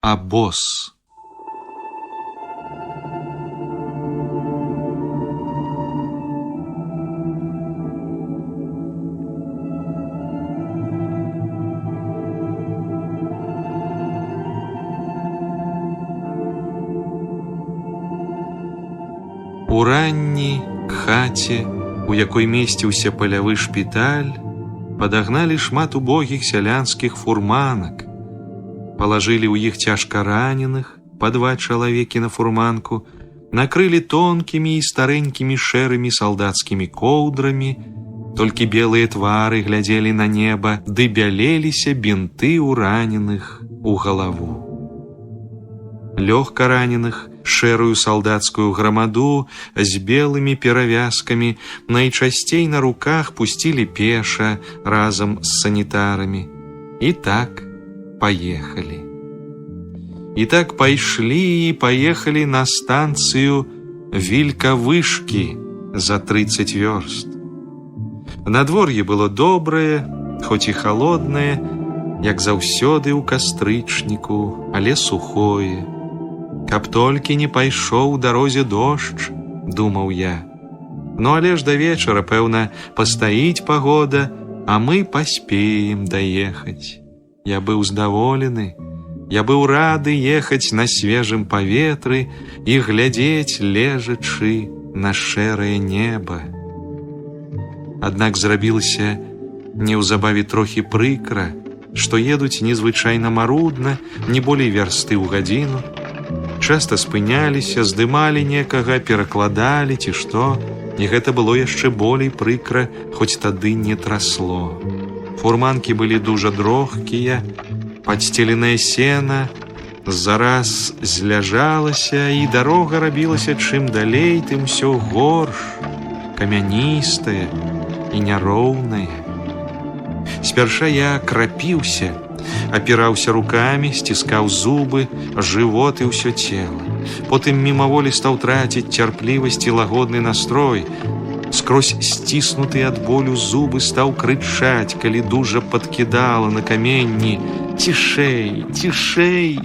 Абоз. Уранні к хаце, у якой месціўся палявы шпіталь, падагналі шмат убогіх сялянскіх фурманак. Палажылі ў іх цяжка раненых, па два чалавекі на фурманку, накрылі тонкімі і старэнькімі шэрымі салдацкімі коўдрамі, толькі белыя твары глядзелі на неба, ды бялеліся бінты ў раненых у галаву. Лёгка раненых, шэрую салдацкую грамаду з белымі перавязкамі найчасцей на руках пусцілі пеша разам з санітарамі. І так паехалі. І так пайшлі і паехалі на станцыю Вількавышкі за 30 вёрст. Надвор'е было добрае, хоць і халоднае, як заўсёды ў кастрычніку, але сухое. Каб толькі не пайшоў у дарозе дождж, думаў я. Ну але ж да вечара, пэўна, пастаіць пагода, а мы паспеем даехаць. Я быў здаволены, я быў рады ехаць на свежым паветры і глядзець, лежачы, на шэрае неба. Аднак зрабілася неўзабаве трохі прыкра, што едуць незвычайна марудна, не болей вярсты ў гадзіну. Часта спыняліся, здымалі некага, перакладалі ці што, і гэта было яшчэ болей прыкра, хоць тады не трасло. Фурманкі былі дужа дрохкія, падсцеленае сена зараз зляжалася, і дарога рабілася чым далей, тым усё горш, камяністая і няроўная. Спярша я крапіўся, апіраўся рукамі, сціскаў зубы, жывот і ўсё цела. Потым мімаволі стаў траціць цярплівасць і лагодны настрой. Скрозь сціснутыя ад болю зубы стаў крычаць, калі дужа падкідала на каменні: «Цішэй, цішэй!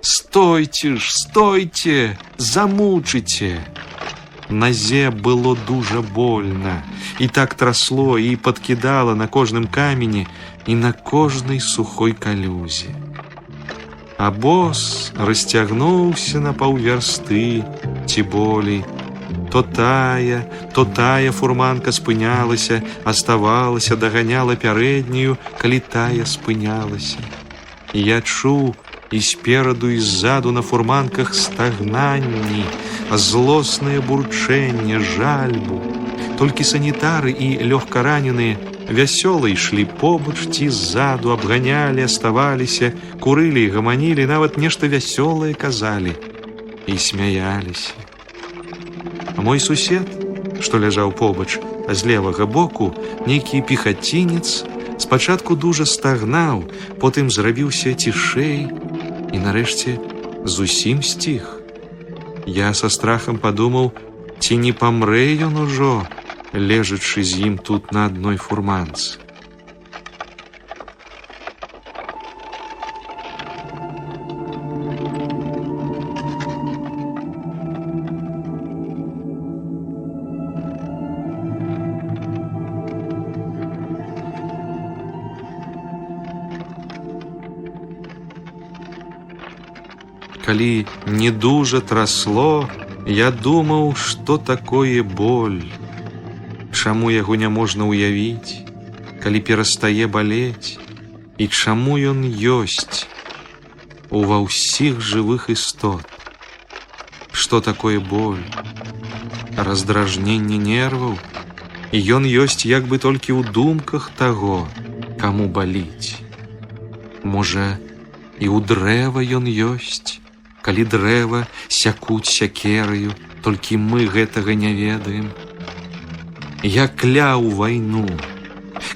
Стойце ж, стойце, замучыце!» Назе было дужа больна, і так трасло і падкідала на кожным камені і на кожнай сухой калюзе. Абоз расцягнуўся на паўвярсты ці болей. То тая фурманка спынялася, аставалася, даганяла пярэднюю, калі тая спынялася. І я чуў і спераду, і ззаду на фурманках стагнанні, злоснае бурчэнне, жальбу. Толькі санітары і лёгкараненыя вясёла ішлі побач ці ззаду, абганялі, аставаліся, курылі і гаманілі, нават нешта вясёлае казалі і смяяліся. А мой сусед, што ляжаў побач, а з левага боку, нейкі пехацінец, спачатку дужа стагнаў, потым зрабіўся цішэй і нарэшце зусім сціх. Я са страхам падумаў, ці не памрэ ён ужо, лежачы з ім тут на адной фурманцы. Калі не дужа трасло, я думаў, што такое боль. Чаму яго няможна ўявіць, калі перастае балець, і чаму ён ёсць ува ўсіх жывых істот. Што такое боль? Раздражненне нерваў, і ён ёсць як бы толькі ў думках таго, каму баліць. Можа, і ў дрэва ён ёсць, калі дрэва сякуць сякераю, толькі мы гэтага не ведаем. Я кляў вайну,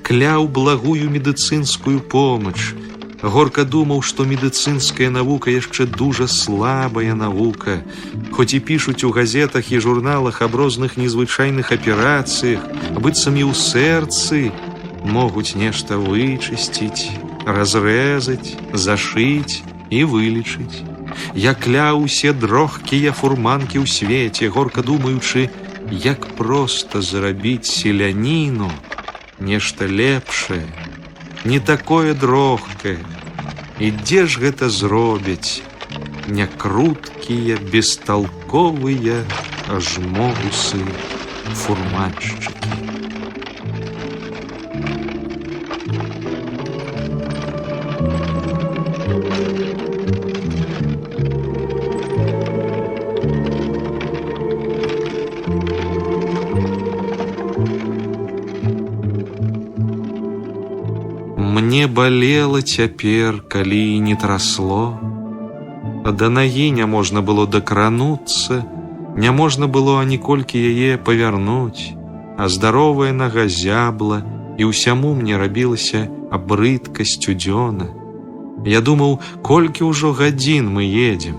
кляў благую медыцынскую помач, горка думаў, што медыцынская навука яшчэ дужа слабая навука, хоць і пішуць у газетах і журналах аб розных незвычайных аперацыях, быццам і ў сэрцы могуць нешта вычысціць, разрэзаць, зашыць І вылечыць. Я кляў усе дрохкія фурманкі ў свеце, горка думаючы, як проста зрабіць селяніну нешта лепшае, не такое дрохкае. І дзе ж гэта зробяць някруткія, бесталковыя жмогусы фурманшчыкі? Мне балела цяпер, калі не трасло, а да нагі не можна было дакрануцца, не можна было аніколькі яе павярнуць, а здаровая нага зябла, і ўсяму мне рабілася абрыдка сцюдзёна. Я думаў, колькі ўжо гадзін мы едзем,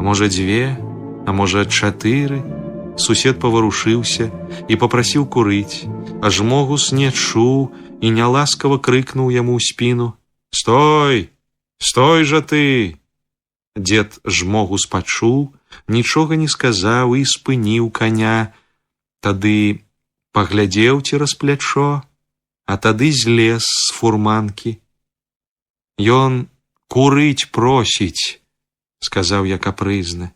можа 2, а можа 4. Сусед паварушыўся і папрасіў курыць, а Жмогус не чуў і няласкава крыкнуў яму ў спіну: «Стой! Стой жа ты!» Дзед Жмогус пачуў, нічога не сказаў і спыніў каня, тады паглядзеў цераз плячо, а тады злез з фурманкі. «Ён курыць просіць», сказаў я капрызна.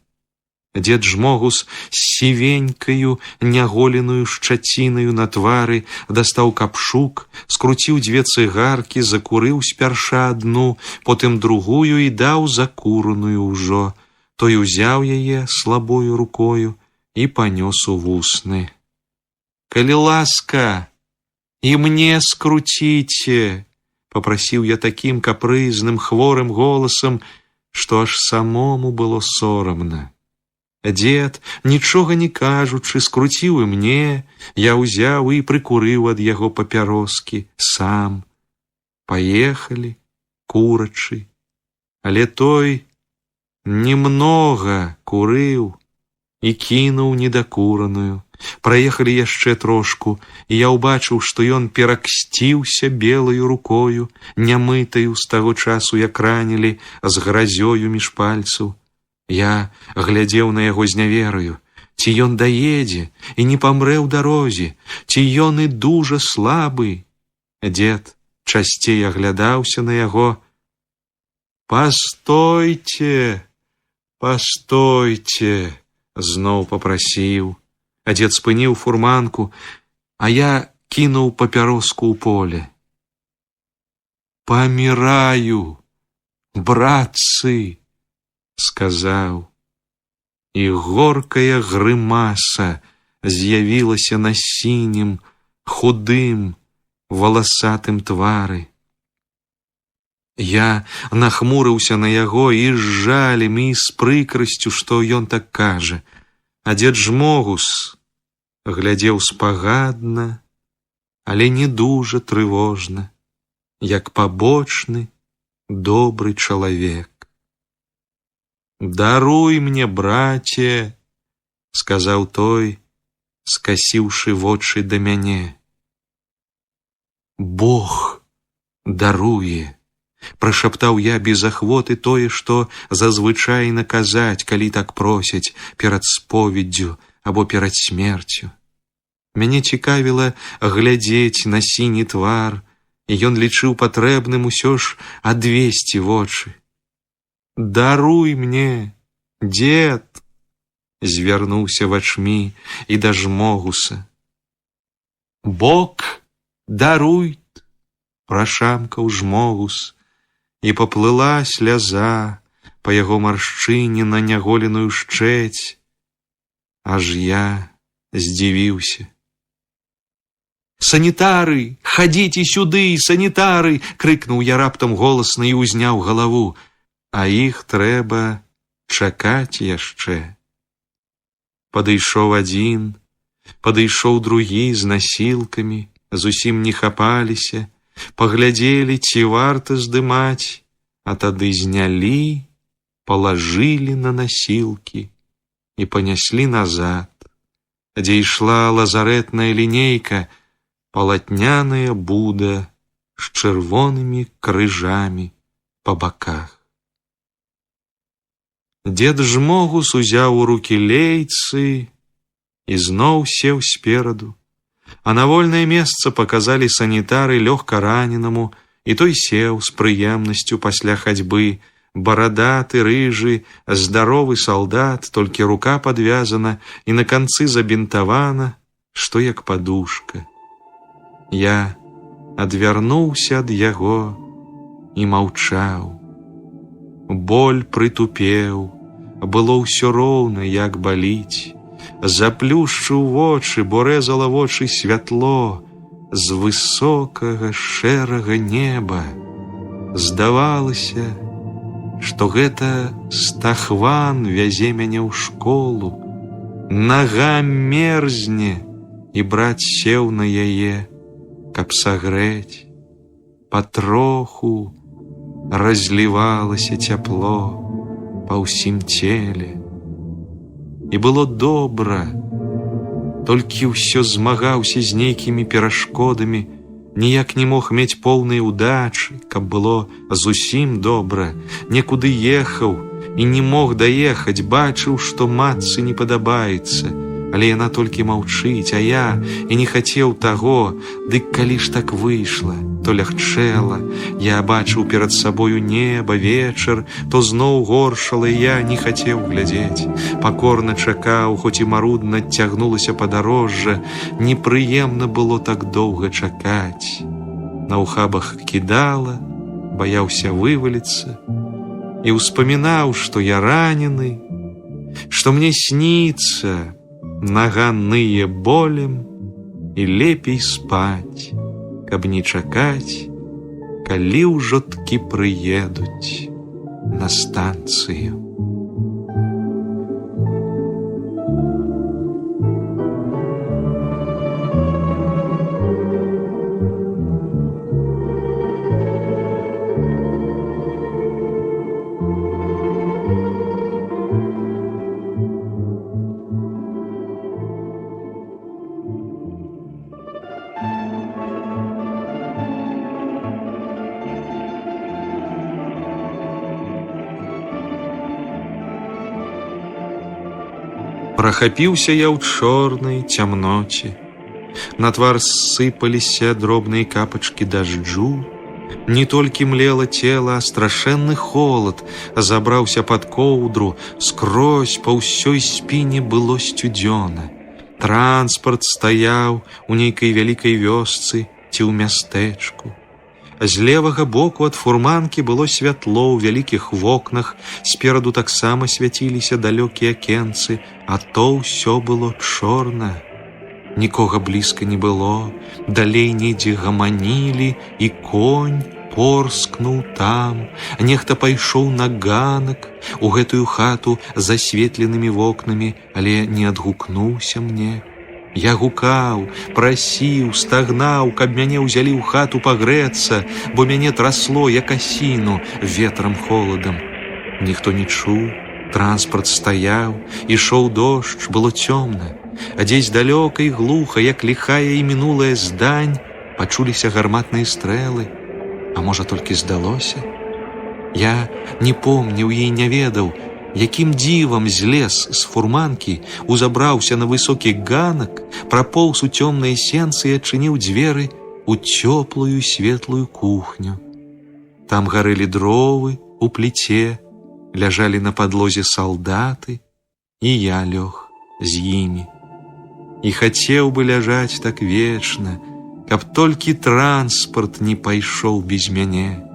Дзед Жмогус з сівенькаю, няголеную шчацінаю на твары дастаў капшук, скруціў 2 цыгаркі, закурыў спярша адну, потым другую і даў закураную ўжо. Той узяў яе слабою рукою і панёс у вусны. «Калі ласка, і мне скруціце», папрасіў я такім капрызным, хворым голасам, што аж самому было сорамна. Дзед, нічога не кажучы, скруціў і мне, я ўзяў і прыкурыў ад яго папяроскі сам. Паехалі, курачы, але той немнога курыў і кінуў недакураную. Праехалі яшчэ трошку, і я ўбачыў, што ён пераксціўся белаю рукою, нямытаю з таго часу, як ранілі, з гразёю між пальцаў. Я глядзеў на яго з нявераю, ці ён даедзе і не памрэ ў дарозе, ці ён і дужа слабы. Дзед часцей аглядаўся на яго. «Пастойце, пастойце», зноў папрасіў. А дзед спыніў фурманку, а я кінуў папяроску ў поле. «Паміраю, братцы», сказаў, і горкая грымаса з'явілася на сінім, худым, валасатым твары. Я нахмурыўся на яго і з жалем, і з прыкрасцю, што ён так кажа. А дзед Жмогус глядзеў спагадна, але не дужа трывожна, як пабочны, добры чалавек. «Даруй мне, браце», сказаў той, скасіўшы вочы да мяне. «Бог даруе», прашаптаў я без ахвоты тое, што зазвычайна казаць, калі так просяць перад споведдзю або перад смерцю. Мяне цікавіла глядзець на сіні твар, і ён лічыў патрэбным усё ж адвесці вочы. «Даруй мне, дзед!» звярнуўся вачмі і да Жмогуса. «Бог даруй!» прашамкаў Жмогус, і паплыла сляза па яго маршчыне на няголеную шчэць. Аж я здзівіўся. «Санітары, хадзіце сюды, санітары!» крыкнуў я раптам голасна і ўзняў галаву. А іх трэба чакаць яшчэ. Падышоў адзін, падышоў другі з насілкамі, зусім не хапаліся, паглядзелі, ці варта здымаць, а тады знялі, палажылі на насілкі і панеслі назад, дзе ішла лазарэтная лінейка, палатняная буда з чырвонымі крыжамі па баках. Дзед Жмогус узяў у рукі лейцы і зноў сеў спераду. А на вольнае месца паказалі санітары лёгка раненаму, і той сеў з прыемнасцю пасля хадзьбы, барадаты, рыжы, здаровы салдат, толькі рука падвязана і на канцы забінтавана, што як падушка. Я адвярнуўся ад яго і маўчаў. Боль прытупеў, было ўсё роўна, як баліць. Заплюшчыў вочы, бо рэзала вочы святло з высокага шэрага неба. Здавалася, што гэта Стахван вязе мяне ў школу. Нага мерзне, і брат сеў на яе, каб сагрэць. Патроху разлівалася цяпло па ўсім целе. І было добра, толькі ўсё змагаўся з нейкімі перашкодамі, ніяк не мог мець поўнай удачы, каб было зусім добра, некуды ехаў і не мог даехаць, бачыў, што матцы не падабаецца, але яна толькі маўчыць, а я і не хацеў таго, дык калі ж так выйшла, то лягчэла. Я бачыў перад сабою неба, вечар, то зноў горшала, і я не хацеў глядзець. Пакорна чакаў, хоць і марудна цягнулася падарожжа, непрыемна было так доўга чакаць. На ухабах кідала, баяўся вываліцца і ўспамінаў, што я ранены, што мне сніцца, нага ные болем, і лепей спаць, каб не чакаць, калі ўжо ткі прыедуць на станцыю. Прахапіўся я ў чорнай цямноце. На твар сыпаліся дробныя капачкі дажджу. Не толькі млела цела, а страшэнны холад забраўся пад коўдру, скрозь па ўсёй спіне было сцюдзёна. Транспарт стаяў у нейкай вялікай вёсцы ці ў мястэчку. З левага боку ад фурманкі было святло ў вялікіх вокнах, спераду таксама свяціліся далёкія акенцы, а то ўсё было чорна. Нікога блізка не было, далей недзе гаманілі, і конь порскнуў там, нехта пайшоў на ганак у гэтую хату з засветленымі вокнамі, але не адгукнуўся мне. Я гукаў, прасіў, стагнаў, каб мяне ўзялі ў хату пагрэцца, бо мяне трасло, як асіну, ветрам холадам. Ніхто не чуў, транспарт стаяў, ішоў дождж, было цёмна. А дзесь далёка і глуха, як ліхая і мінулая здань, пачуліся гарматныя стрэлы. А можа, толькі здалося? Я не помніў і не ведаў, якім дзівам злез з фурманкі, узабраўся на высокі ганак, прапоўз у цёмныя сенцы і адчыніў дзверы у цёплую светлую кухню. Там гарэлі дровы у пліце, ляжалі на падлозе салдаты, і я лёг з імі. І хацеў бы ляжаць так вечна, каб толькі транспарт не пайшоў без мяне.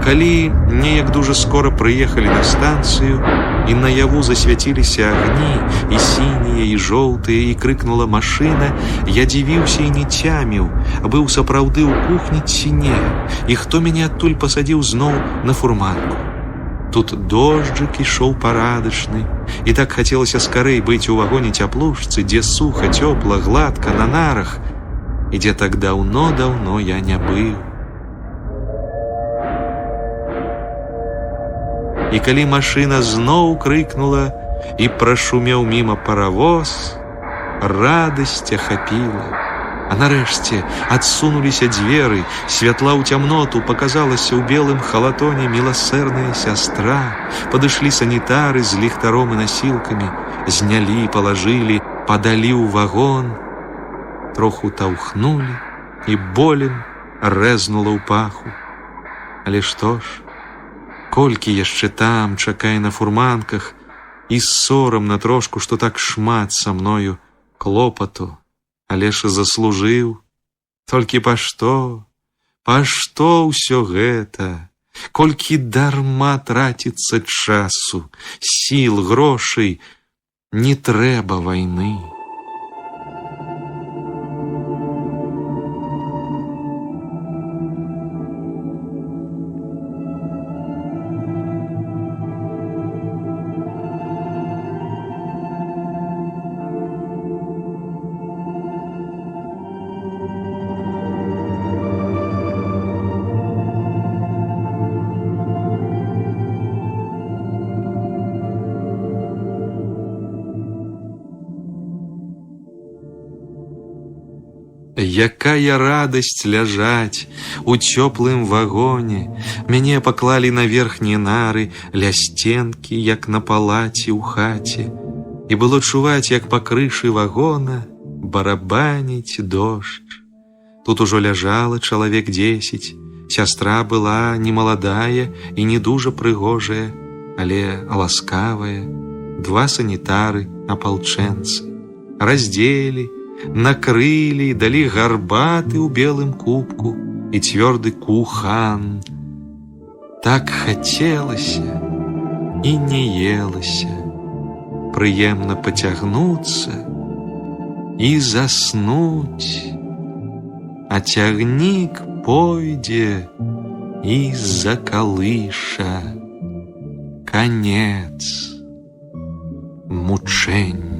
Калі неяк дужа скора прыехалі на станцыю, і наяву засвяціліся агні, і сінія, і жоўтыя, і крыкнула машына, я дзівіўся і не цяміў, быў сапраўды ў кухні ці не, і хто мяне адтуль пасадзіў зноў на фурманку. Тут дожджык ішоў парадачны, і так хацелася скарэй быць у вагоне цяплушцы, дзе суха, цёпла, гладка, на нарах, і дзе так даўно-даўно я не быў. І калі машына зноў крыкнула і прашумеў міма паравоз, радасць ахапіла. А нарэшце адсунуліся дзверы, святла ў цямноту паказалася ў белым халатоне міласэрная сястра, падышлі санітары з ліхтаром і насілкамі, знялі, палажылі, падалі ў вагон, троху таўхнулі і болем рэзнула ў паху. Але што ж, колькі яшчэ там, чакае на фурманках, і сорамна трошку, што так шмат са мною клопату, але ж заслужыў. Толькі пашто ўсё гэта? Колькі дарма траціцца часу, сіл, грошай, не трэба вайны. Якая радасць ляжаць у цёплым вагоне. Мяне паклалі на верхнія нары ля сценкі, як на палаце ў хаце. І было чуваць, як па крышы вагона барабаніць дождж. Тут ужо ляжала чалавек 10. Сястра была не маладая і не дужа прыгожая, але ласкавая. Два санітары, апалчэнцы. Раздзелі, накрылі, далі гарбаты ў белым кубку і цвёрды кухан. Так хацелася і не елася, прыемна пацягнуцца і заснуць, а цягнік пойдзе і закалыша. Канец мучэння.